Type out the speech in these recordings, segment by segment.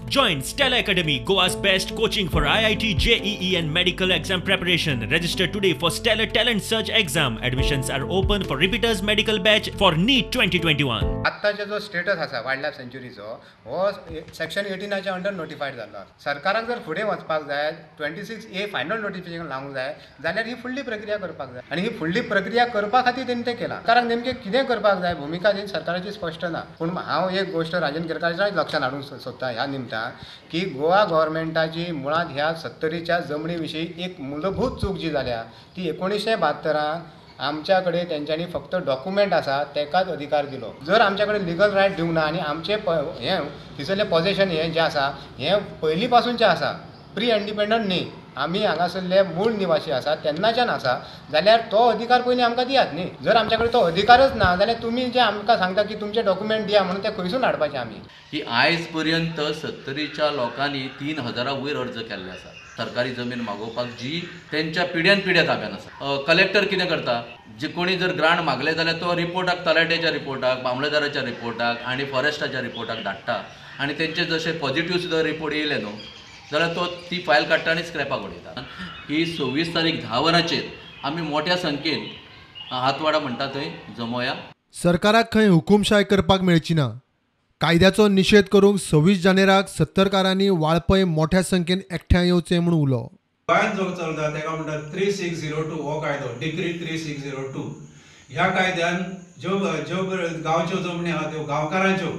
Join Stellar Academy, Goa's best coaching for IIT, JEE and medical exam preparation. Register today for Stellar Talent Search exam. Admissions are open for repeaters medical batch for NEET 2021. आत्ताचो जो status आसा wild life सँच्युरीचो हो section 18 under नोटिफायड जाल्लो. सरकाराक जर फुडें वचपाक जाय 26A final notification लावंक जाय जाल्यार ही फुडली प्रक्रिया करपाक जाय आनी ही फुडली प्रक्रिया करपा खातीर तेणी तें केलां. सरकाराक नेमकें कितें करपाक जाय भुमिका जी सरकाराची स्पश्ट ना. पूण हांव एक गोश्ट राजन केरकाराच्या लक्षांत हाडूंक सोदता ह्या निमतान की गोवा गव्हर्मेंटाची मुळांत ह्या सत्तरीच्या जमनी विशीं एक मूलभूत चूक जी जाल्या ती 1972 आमच्या कडेन तेंच्यांनी फक्त डॉक्युमेंट आसा तेकाच अधिकार दिलो. जर आमच्या कडेन लिगल रायट दिवंक ना आनी आमचें हें थंयसरलें पॉझेशन हें जें आसा हें पयलीं पासूनचें आसा, प्री इंडिपेंडंट न्ही, आमी हांगासरले मूळ निवासी आसा तेन्नाच्यान आसा जाल्यार तो अधिकार पयलीं आमकां दियात न्ही. जर आमच्या कडेन तो अधिकारच ना जाल्यार तुमी जे आमकां सांगता की तुमचे डॉक्युमेंट दिया म्हणून ते खंयसून हाडपाचे आमी. की आयज पर्यंत सत्तरीच्या लोकांनी 3000 वयर अर्ज केल्ले आसा सरकारी जमीन मागोवपाक जी तेंच्या पिड्यान पिड्या ताब्यान आसा. कलेक्टर कितें करता, जे कोणी जर ग्रांट मागले जाल्यार तो रिपोर्टाक तलाट्याच्या रिपोर्टाक, मामलेदाराच्या रिपोर्टाक आनी फॉरेस्टाच्या रिपोर्टाक धाडटा आनी तेंचे जशे पॉझिटिव्ह सुद्दां रिपोर्ट येयले न्हू जाल्यार तो ती फायल काडटा आनी स्क्रॅपाक उडयता. ही 26 तारीख 10 वरांचेर आमी मोठ्या संख्येन हातवाडा म्हणटा थंय जमोया. सरकाराक खंय हुकुमशाय करपाक मेळची ना. कायद्याचो निशेध करूंक 26 जानेराक सत्तरकारांनी वाळपय मोठ्या संख्येन एकठांय येवचें म्हूण उलो. गोंयांत जो चलता ताका म्हणटात 3602 हो कायदो, डिग्री 3602. ह्या कायद्यान ज्यो ज्यो गांवच्यो जमनी आहा त्यो गांवकारांच्यो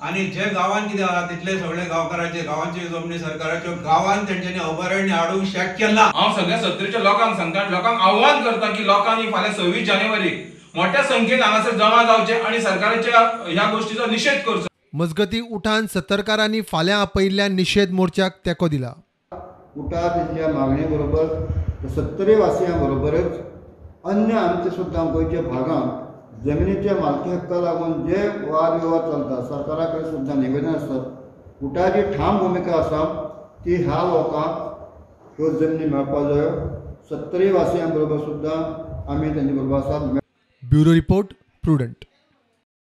आनी जे गांवान कितें आहा तितले सगळे गांवकारांचे, गांवांच्यो जमनी सरकाराच्यो, गांवान तेंच्यांनी अभयारण्य हाडूंक शक्य ना. हांव सगळ्या सत्तरीच्या लोकांक सांगता आनी लोकांक आव्हान करता की लोकांनी फाल्यां 26 जानेवारीक मोठ्या संख्येन हांगासर जमा जावचें आनी सरकाराच्या ह्या गोश्टीचो निशेध करचो. मजगती उठान सत्तरकारांनी फाल्यां आपयिल्ल्या निशेध मोर्चाक तेंको दिला. उठा तेंच्या मागणे बरोबर सत्तरी वासियां बरोबरच अन्य आमचे सुद्दां गोंयच्या भागांत जमिनीच्या मालकी हक्का लागून जे वादविवाद चलता सरकारा कडेन सुद्दां निवेदन आसतात. उठाची ठाम भुमिका आसा की ह्या लोकांक ह्यो जमनी मेळपाक जायो. सत्तरी वासियां बरोबर सुद्दां आमी तेंचे बरोबर आसात. Bureau report, Prudent.